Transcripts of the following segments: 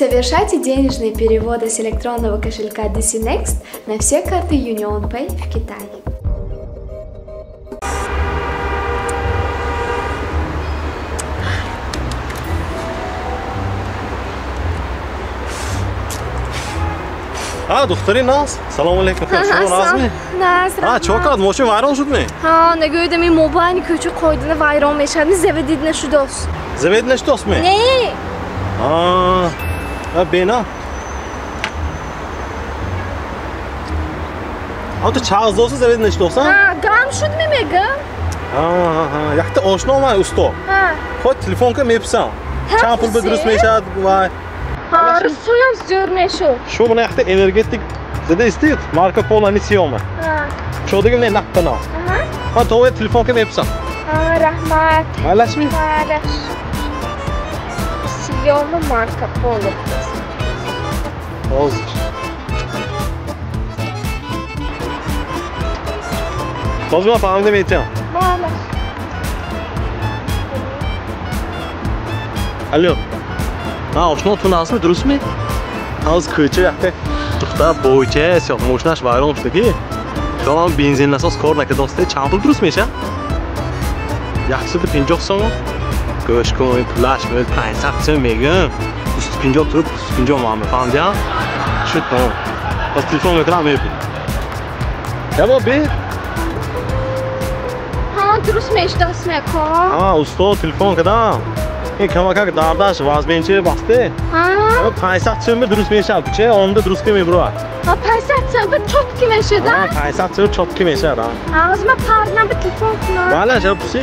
Совершайте денежные переводы с электронного кошелька DC Next на все карты UnionPay в Китае. А, духтари Наз, салом алейкум. Шумо Назми? Наз, А, чо кард? Мошин вайрон шуд ми? Ҳа, нагӯед, ами мобайни кӯча қоидана вайрон мешавад. Ми заведид нашудост. Заведид нашудост ми? Не. А, бена. А ту чағз дост заведид нашудост, а? Ҳа, гам шуд ми мегам? Ҳа, якта ошно ман усто. Ҳа. Худ телефон ка мепурсам. Чанд пул ба дуруст мешавад вай? Ҳа, русуям зӯр мешуд. Шу бuna якта энергетик зада истед, Марко Поло ани сиёма. Ҳа. Шодигим не нақта на. Ҳа. То телефон ка мепурсам. Ҳа, раҳмат. Малашми? Малаш. Сиёма Марко Поло. Ҳозир. Боз ман фаҳмида метиҳам. Малаш. Алло. Ҳа, ошно ту Назми, дурустми? Ҳозир кӯча якта духтар бойча сиёҳ мошинаш вайрон шудаки. Ҳам бензин насос кор накардост, чанд пул дуруст мешавад? 150 сомон. Гӯш кун, пулаш 500 сом мегӯм. 250 туруп, 250 ман мефаҳмидам. Шуд, тамом. Пас телефон мекунам, мебинам. Яба би. Ҳа, дуруст мешудааст меко. Ҳа, усто телефон кардам. Ин камакак дардаш вазменчи басте. Ҳа. 500 сом дуруст мешавад. Че, онда дуруст ки мебурад. Ҳа, 500 сом чотки мешавад, а? Ҳа, 500 сом чотки мешавад, а. Ҳа, ҳозир ман парнам ба телефон кунам. Бале, шаб пурсӣ.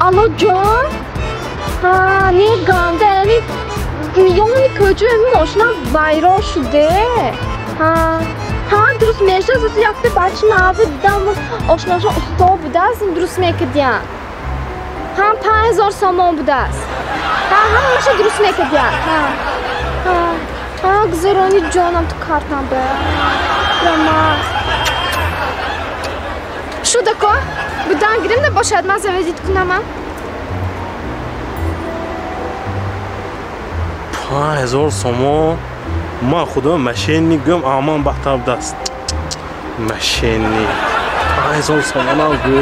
Алло, ҷон? Ҳа, не ганда, ами миёни кӯча ами мошинам вайрон шуде. Ҳа. Ҳа, дуруст мешавад. Аз якта бача нави дидам, ошношон усто будааст, дуруст мекардиян. Ҳа, 5000 сомон будааст. Ҳа, ҳамаша дуруст мекардиян. Ҳа. Ҳа, ҳа, гузарони ҷонам ту картам ба. Рамаз. Шудако, будан гирим набошад, ман заведид кунамам. 5000 сомон. Ман худам мошенник гӯм, аман бахтар будааст. Мошенник. 5000 сомонам гӯ,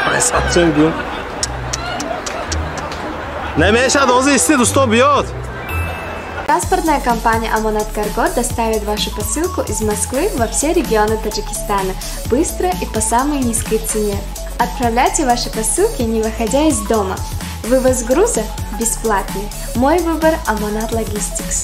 500 сом гӯ. Намешавад, ҳозир истед, усто биёд. Транспортная компания «Амонат Карго» доставит вашу посылку из Москвы во все регионы Таджикистана быстро и по самой низкой цене. Отправляйте ваши посылки, не выходя из дома. Вывоз груза бесплатный. Мой выбор – «Амонат Логистикс».